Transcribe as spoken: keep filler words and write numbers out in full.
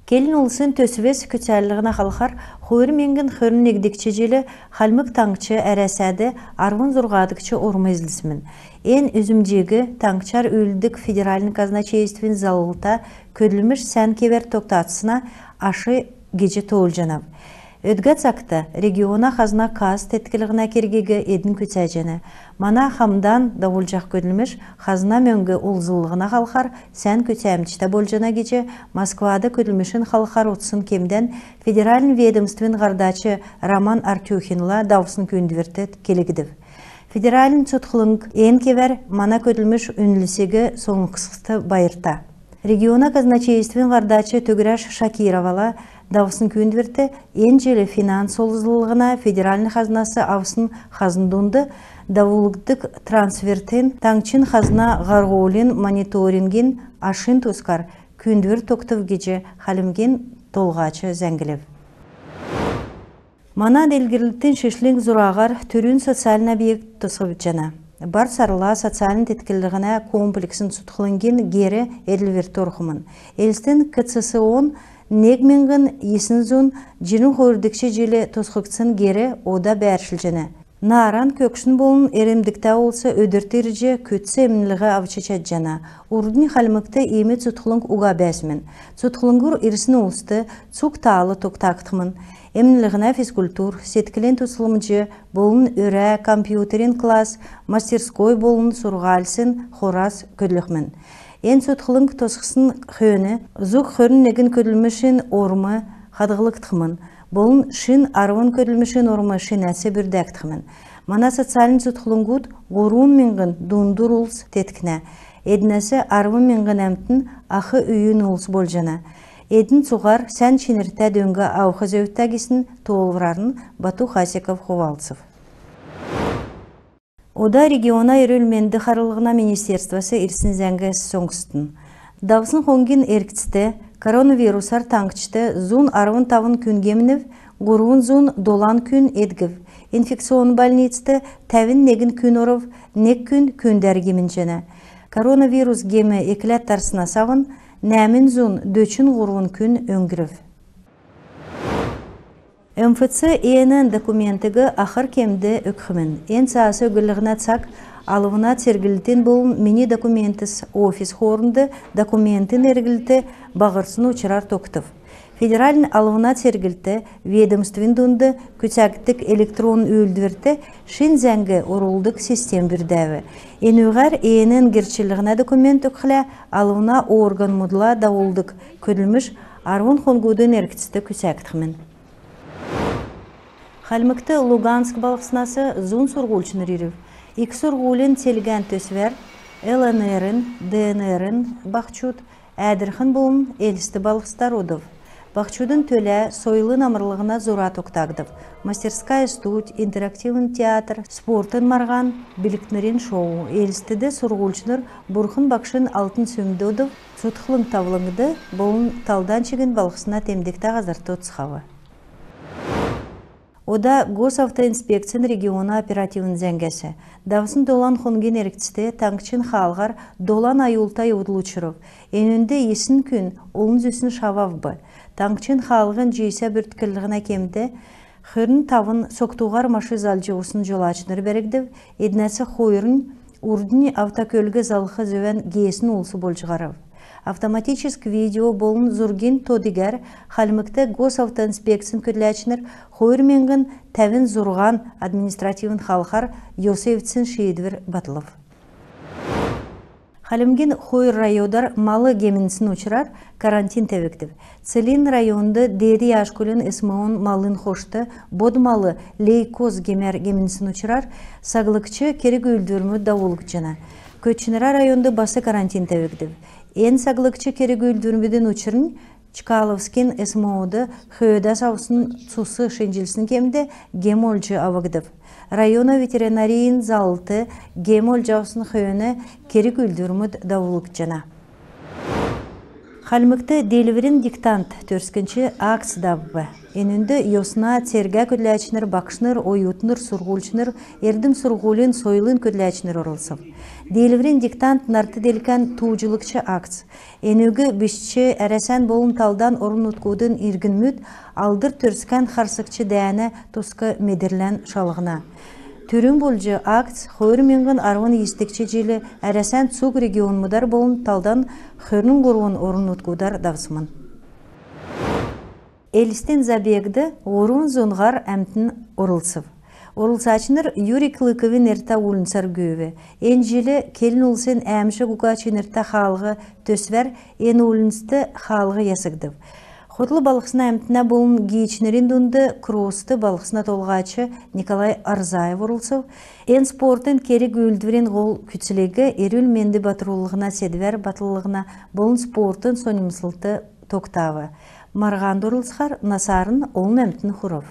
Келн улсин төсвс күцәлһнә халхар хойр миңһн хөрн негдгч җил Хальмг Таңһч Әрәсәд арвн зурһадгч орм эзлсмн. Эн үзмҗиг таңһчар үүлддг федеральн казначействин заллта көдлмш сән кевәр тогтасна аш гиҗ тоолҗанав. Өдгә цагт региона хазна касс тетклһнә кергиг эдн күцәҗәнә. Мана хамдан давулҗах көдлмш хазна мөңг олзллһна халхар сән күцәмҗтә болҗана гиҗ Москвад көдлмшин халхар одсн кемдән федеральн ведомствин һардач Роман Артюхинла давсн күүндврт келгдв. Федеральн цутхлң эн кевәр мана көдлмш үнлсиг соңсхд байрта. Региона казначействин һардач Төгрәш Шакировала давсн күүндврт эн җил финанс олзллһна федеральн хазнас авсн хазн дунд давулгддг трансфертин таңһчин хазна һарһулин мониторингин ашин тускар күүндвр тогтв гиҗ Хальмгин Толһач зәңглв. Мана делгрлтин шишлң зураһар түрүн социальн объект тосхгдҗана. Бар сарла социальн тетклһнә комплексн цутхлңгин гер эрлврт орхмн. Элстин КЦСО-н нег миңһн йисн зун җирн хойрдгч җил тосхгдсн гер ода бәәршлҗәнә. Нааран көгшн болн эрмдгтә улс өдрт ирҗ күцц эмнлһ авч чадҗана. Урднь Хальмгт иим цутхлң уга бәәсмн. Цутхлңгур ирсн улст цуг таал тогтагдхмн. Эмнлһнә физкультур, седклин туслмҗ болн өрә, компьютерин класс, мастерской болн сурһульсин хорас көдлхмн. Эн цутхлң тосхсна хөөн зуг хөрн негн көдлмшин орм хадһлгдхмн болн шин арвн көдлмшин орм шинәс бүрдәгдхмн. Мана социальн цутхлңгуд һурвн миңһн дундур улс теткнә. Эднәс арвн миңһн әмтн ах үйин улс болҗана. Эдн цуһар сән чинртә дөң авх зөвтә гисн тоолврарн Бату Хасиков хувалцв. Ода региона эрүл-менд харлһна министерствас ирсн зәңгәс соңстн. Давсн хонгин эргцд коронавирусар таңһчд зун арвн тавн күн гемнв, һурвн зун долан күн эдгв. Инфекционн больницд тәвн негн күн орв, нег күн күндәр гемнҗәнә. Коронавирус гем экләд тарснас авн нәәмн зун дөчн һурвн күн өңгрв. МФЦ ЭНН документиг ахр кемд өгхмн. Эн цаас өглһнә цаг алвна церглтин болн «Мини документс» офис хоорнд документин эрглт баһрсн учрар тогтв. Федеральн алвна церглт ведомствин дунд күцәгддг электрон үүлдврт шин зәңг орулдг систем бүрдәв. Энүгәр ЭНН герчлһнә документ өгхлә, алвна органмудла давулдг көдлмш арвн хонгудын эргцд күцәгдхмн. Хальмгт Луганск балһснас зун сурһульчнр ирв. Ик сурһулин селгән төсвәр ЛНР-н, ДНР-н баһчуд Әәдрхн болн Элст балһсдар одв. Баһчудын төлә сойлын амрлһна зура тогтагдв. Мастерская студь, интерактивн театр, спортын марһан, билгтнрин шоу. Элстд сурһульчнр Бурхн Багшин алтн сүмд одв. Цутхлң тавлңд болн талдан чигн балһсна темдгтә һазрт одцхав. Ода Госавтоинспекцин региона оперативн зәңгәс. Давсн долан хонгин эргцд таңһчин хаалһар долан аюлта йовдл учрв. Энүнд йисн күн олн зүсн шав авв. Таңһчин хаалһин җисә бүртклһнә кемд хөрн тавн согтуһар машин залҗ йовсн җолачнр бәргдв. Эднәс хойрнь урднь автокөлг залх зөвән геесн улс болҗ һарв. Автоматическ видео болн зургин тоод-дигәр Хальмгт Госавтоинспекцин көдләчнр хойр миңһн тәвн зурһан административн халхар йос эвдсн шиидвр батлв. Хальмгин хойр районар мал гемнсн учрар карантин тәвгдв. Целинн районд Деед Яшкулин СМО-н малын хошт бод мал лейкоз гемәр гемнсн учрар саглгч керг-үүлдврмүд давулгдҗана. Көтчнрә районд бас карантин тәвгдв. Эн саглгч керг-үүлдврмүдин учрнь Чкаловскин СМО-д хөөдәс авсн цус шинҗлсн кемд гем олҗ авгдв. Района ветеринарин заллт гем олҗ авсн хөөн керг-үүлдврмүд давулгдҗана. Хальмгт «Диилврин диктант» төрскнч акц давв. Энүнд йосна, цергә көдләчнр, багшнр, оютнр, сурһульчнр, эрдм-сурһулин, сойлын көдләчнр орлцв. «Диилврин диктант» нарт-делкән тууҗлгч акц. Энүг бичҗ Әрәсән болн талдан орн-нутгудын иргнмүд Алдр Төрскән харсгч дәәнә туск медрлән шалһна. Түрүн болҗ акц хойр миңһн арвн йисдгч җил Әрәсән цуг регионмудар болн талдан хөрн һурвн орн-нутгудар давсмн. Элстин забегд һурвн зун һар әмтн орлцв. Орлцачнр Юрий Клыковин нертә уульнцар гүүв. Эн җил келн улсин «Әәмшг уга чинртә хаалһ» төсвәр эн уульнцд хаалһ ясгдв. Хотл балһсна әмтнә болн гиичнрин дунд кросст балһсна толһач Николай Арзаев орлцв. Эн спортын керг-үүлдврин һол күцлиг эрүл-менд батруллһна седвәр батллһна болн спортын соньмслт тогтав. Марһанд орлцхар насарн олн әмтн хурв.